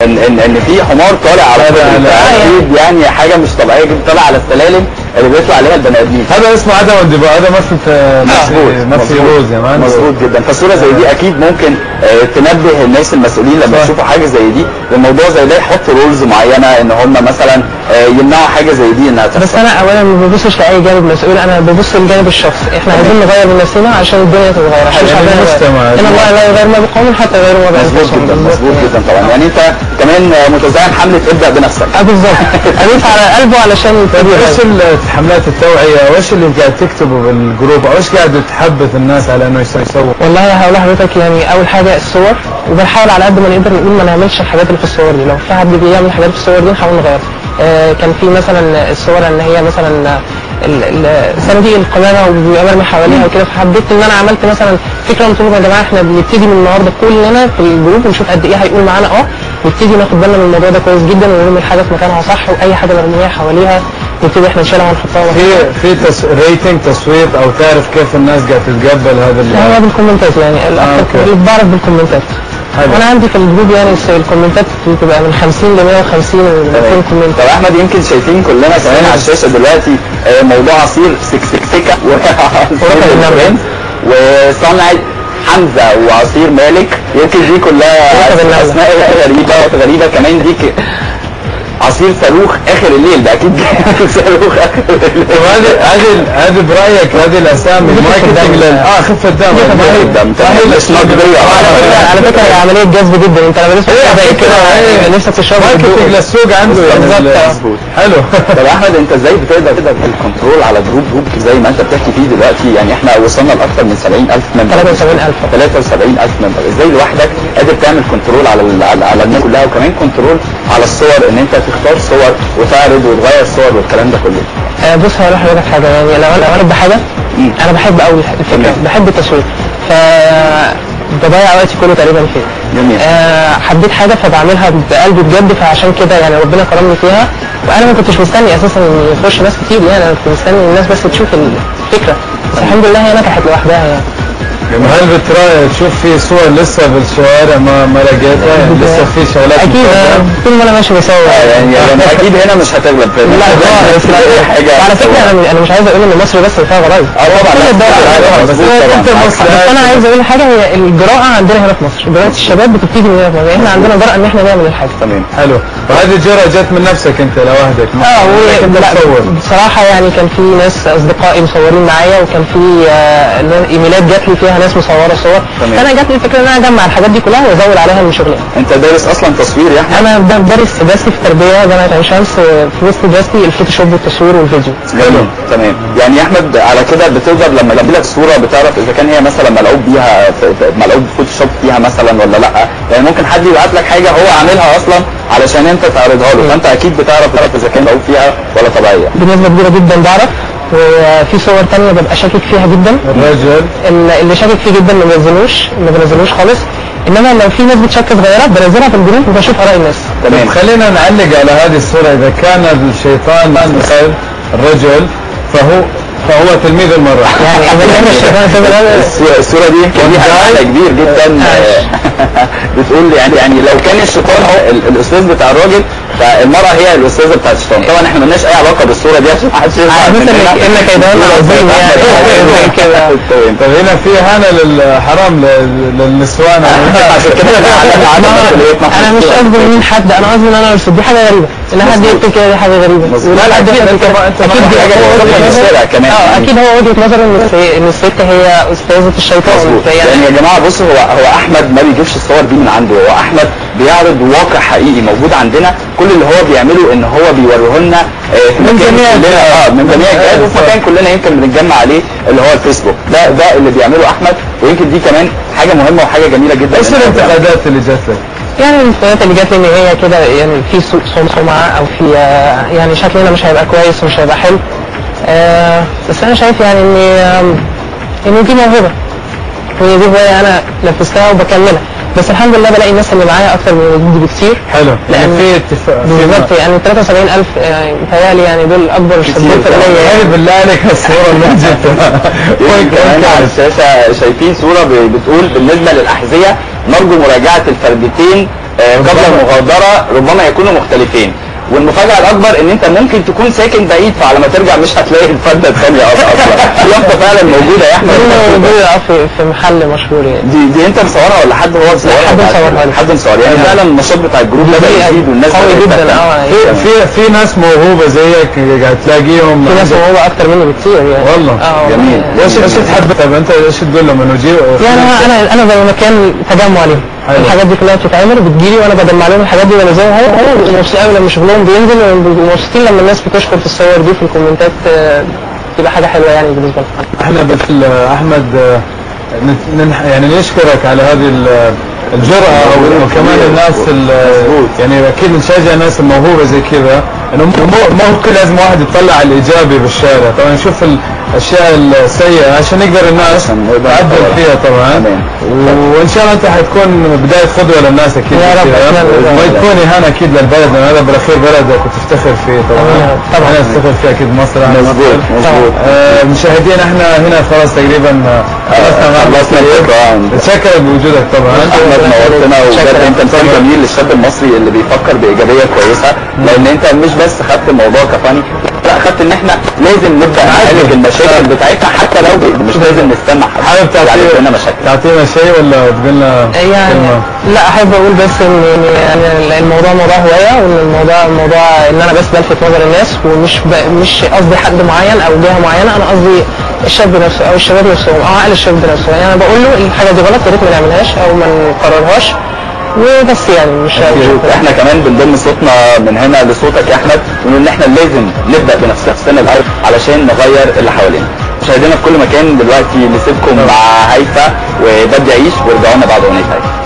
ان في حمار طالع على اكيد يعني حاجة مش طبيعية جدا، طالع على السلالم اللي بيطلع عليها البني ادمين. هذا اسمه عدم انضباط، هذا ما في ما في rules يا man. مظبوط جدا. فصوره زي دي اكيد ممكن تنبه الناس المسؤولين لما يشوفوا حاجة زي دي، الموضوع زي ده يحطوا rules معينة ان هم مثلا يمنعوا حاجة زي دي انها تحصل. بس انا اولا ما ببصش لاي جانب مسؤول، انا ببص لجانب الشخص. احنا عايزين نغير من نفسنا عشان الدنيا تتغير، عشان المجتمع. ان الله لا يغير ما بقوم حتى يغيروا ما بانفسهم. مظبوط جدا، مظبوط جدا طبعا. يعني انت كمان متزعم حمله ابدا بنفسك. بالظبط، ادوس على قلبه علشان يبتدي. حملات التوعية وايش اللي قاعد تكتبه بال group او ايش قاعد تحبث الناس على انه يسووا؟ والله هقول لحضرتك يعني اول حاجة الصور، وبنحاول على قد ما نقدر نقول ما نعملش الحاجات اللي في الصور دي، لو في حد بيعمل حاجات في الصور دي نحاول نغيرها. كان في مثلا الصور ان هي مثلا صناديق القمامة وبيبقى مرمي حواليها وكده، فحبيت ان انا عملت مثلا فكرة قلت لهم يا جماعة احنا بنبتدي من النهارده كلنا في ال group ونشوف قد ايه هيقول معانا، نبتدي ناخد بالنا من الموضوع ده كويس جدا ونرمي الحاجة في مكانها صح، واي حاجة مرمية حواليها نبتدي احنا نشيلها ونحطها. في rating تصويت او تعرف كيف الناس قاعدة تتقبل هذا؟ هو بال comments يعني الاكثر بعرف بال comments. انا عندي في ال group يعني ال comments بتبقى من 50 ل 150 و 200 comment. طب احمد يمكن شايفين كلنا كمان على الشاشة دلوقتي موضوع عصير سكسكسكه وصنعه حمزة وعصير مالك، يمكن دي كلها اسماء غريبة غريبة. كمان دي عصير صاروخ اخر الليل، ده اكيد صاروخ اخر الليل. هذه برايك هذه الاسامي marketing خفه دم، مش نقدية على فكرة. هي عملية جذب جدا، انت لما تسمع زي كده نفسك تشرب، marketing للسوق عنده. بالظبط، حلو. طب احمد انت ازاي بتقدر ال control على group زي ما انت بتحكي فيه دلوقتي؟ يعني احنا وصلنا لاكثر من 70000 member، 73000 member، ازاي لوحدك قادر تعمل control على الناس كلها، وكمان control على الصور ان انت تختار صور وتعرض وتغير صور والكلام ده كله؟ بص هقول لحضرتك حاجة، يعني لو انا بحاجة انا بحب قوي الفكرة، بحب التصوير، ف بضيع وقتي كله تقريبا فيه. جميل. حبيت حاجة فبعملها بقلبي بجد، فعشان كده يعني ربنا كرمني فيها. وانا ما كنتش مستني اساسا ان يخش ناس كتير، يعني انا كنت مستني الناس بس تشوف الفكرة، بس الحمد لله هي نجحت لوحدها يعني. هل تشوف في صور لسه بالشوارع ما لقيتها؟ يعني لسه في شغلات اكيد طول ما انا ماشي بصور يعني اكيد هنا مش هتغلب. لا خالص. على فكرة انا مش عايز اقول ان مصر بس فيها غرايب. طبعا بس انا عايز اقول حاجة، هي الجراءة عندنا هنا في مصر، جراءه الشباب بتبتدي من هنا في مصر، احنا عندنا جراءه ان احنا نعمل الحاجة. تمام، حلو. وهذه الجرأة جت من نفسك انت لوحدك؟ بصراحة يعني كان في ناس اصدقائي مصورين معايا، وكان في ايميلات جات لي فيها ناس مصوره صور، فانا جات لي الفكرة ان انا اجمع الحاجات دي كلها وازود عليها من شغلي. انت دارس اصلا تصوير يا احمد؟ انا دارس دراستي في تربيه جامعه عين شمس، في وسط دراستي ال Photoshop والتصوير والفيديو. جميل، تمام. يعني يا احمد على كده بتقدر لما يجي لك صوره بتعرف اذا كان هي مثلا ملعوب بيها ملعوب Photoshop فيها مثلا ولا لا؟ يعني ممكن حد يبعت لك حاجة هو عاملها اصلا علشان انت تعرضها له، فانت اكيد بتعرف اذا كان ملعوب فيها ولا طبيعية. بنسبة كبيرة جدا بعرف، وفي صور تانية ببقى شاكك فيها جدا. الرجل اللي شاكك فيه جدا ما بنزلوش خالص، انما لو في نسبة شك صغيرة بنزلها في ال group وبشوف اراء الناس. تمام. خلينا نعلق على هذه الصورة. اذا كان الشيطان الرجل فهو تلميذ المرأة. يعني إذا كان الشيطان الصورة دي يمكن ليها معنى كبير جدا. بتقول يعني لو كان الشيطان هو الأستاذ بتاع الراجل، فالمرأة هي الأستاذة بتاعت الشيطان. طبعا احنا مالناش أي علاقة بالصورة دي عشان محدش يزعل مننا. إن كيدهن عظيم يعني كده. طب هنا في إهانة للحرام للنسوان. عشان كده أنا مش قصدي مين حد، أنا قصدي إن أنا مش دي حاجة غريبة إن حد يكتب كده، دي حاجة غريبة. لا لا، أكيد حاجة كمان. اكيد هو وجهه نظره ان الست هي استاذه الشيطان. يعني يا جماعة بصوا، هو احمد ما بيجيبش الصور دي من عنده، هو احمد بيعرض واقع حقيقي موجود عندنا. كل اللي هو بيعمله ان هو بيوريه لنا في مكان كلنا من جميع الجهات، وفي مكان كلنا يمكن بنتجمع عليه اللي هو الفيسبوك. ده اللي بيعمله احمد، ويمكن دي كمان حاجة مهمة وحاجه جميلة جدا. ايش الانتقادات اللي جات لك؟ يعني الانتقادات اللي جات لي ان هي كده يعني في سوء سمعه، او في يعني شكلنا مش هيبقى كويس ومش هيبقى حلو. بس انا شايف يعني ان دي موهبة، وهي دي هواية انا نفذتها وبكملها. بس الحمد لله بلاقي الناس اللي معايا اكتر من ضدي بكتير. حلو، يعني في اتفاق بالظبط. يعني 73,000 يعني متهيألي يعني دول اكبر support ليا. يعني بالله عليك الصورة اللي انت جبتها كمان على الشاشة، شايفين صوره بتقول بالنسبة للاحذيه نرجو مراجعه الفردتين قبل المغادرة، ربما يكونوا مختلفين. والمفاجأة الأكبر إن أنت ممكن تكون ساكن بعيد، فعلى ما ترجع مش هتلاقي الفردة الثانية أصلا. اليافطة فعلا موجودة يا أحمد، موجودة في محل مشهور يعني. دي أنت مصورها ولا حد هو مصورها؟ حد مصورها، حد مصورها. يعني فعلا النشاط بتاع ال group ده بيزيد والناس قوي جدا. في ناس موهوبة زيك قاعد تلاقيهم، في ناس موهوبة أكتر مني بكتير يعني. والله جميل. ايش تحب؟ طب أنت ايش تقول لهم إنه جيوا؟ يعني أنا زي مكان تجمع ليهم، الحاجات دي كلها بتتعمل وبتجيلي وانا بجمع لهم الحاجات دي وبنزلها. هم بيبقوا مبسوطين قوي لما شغلهم بينزل، وبيبقوا مبسوطين لما الناس بتشكر في الصور دي في الكومنتات، بتبقى حاجة حلوة يعني بالنسبة لهم. احنا احمد يعني نشكرك على هذه الجرأة، وكمان الناس يعني اكيد نشجع الناس الموهوبة زي كذا، انه مو كل لازم واحد يطلع على الايجابي بالشارع، طبعا نشوف الاشياء السيئة عشان نقدر الناس تعدل فيها طبعا. وان شاء الله انت حتكون بداية قدوة للناس اكيد يا رب، وتكون اهانة اكيد للبلد، لان هذا بالاخير بلدك وتفتخر فيه طبعا. طبعا انا افتخر فيه اكيد، مصر. مظبوط مظبوط. مشاهدينا احنا هنا خلاص تقريبا خلصنا. نتشكر بوجودك طبعا احمد، نورتنا، وبجد انت مثال جميل للشاب المصري اللي بيفكر بايجابية كويسة، لان انت مش بس خدت الموضوع كفاني، لا خدت ان احنا لازم نبدا نعالج المشاكل بتاعتنا، حتى لو مش لازم نستنى حد. حابب تعطينا مشاكل، تعطينا شيء ولا تقول لنا يعني؟ لا احب اقول بس ان يعني الموضوع موضوع هواية، وان الموضوع موضوع ان انا بس بلفت نظر الناس، ومش مش قصدي حد معين او جهة معينة، انا قصدي الشاب نفسه او الشباب نفسهم او عقل الشاب نفسه. يعني انا بقول له الحاجة دي غلط، يا ريت ما نعملهاش او ما نقررهاش وبس. يعني مش احنا كمان بنضم صوتنا من هنا لصوتك يا احمد، ونقول ان احنا لازم نبدا بنفسنا الاول علشان نغير اللي حوالينا. مشاهدينا في كل مكان دلوقتي نسيبكم مع هيفا وبدي عيش، وارجعوا لنا بعد اغنية هيفا.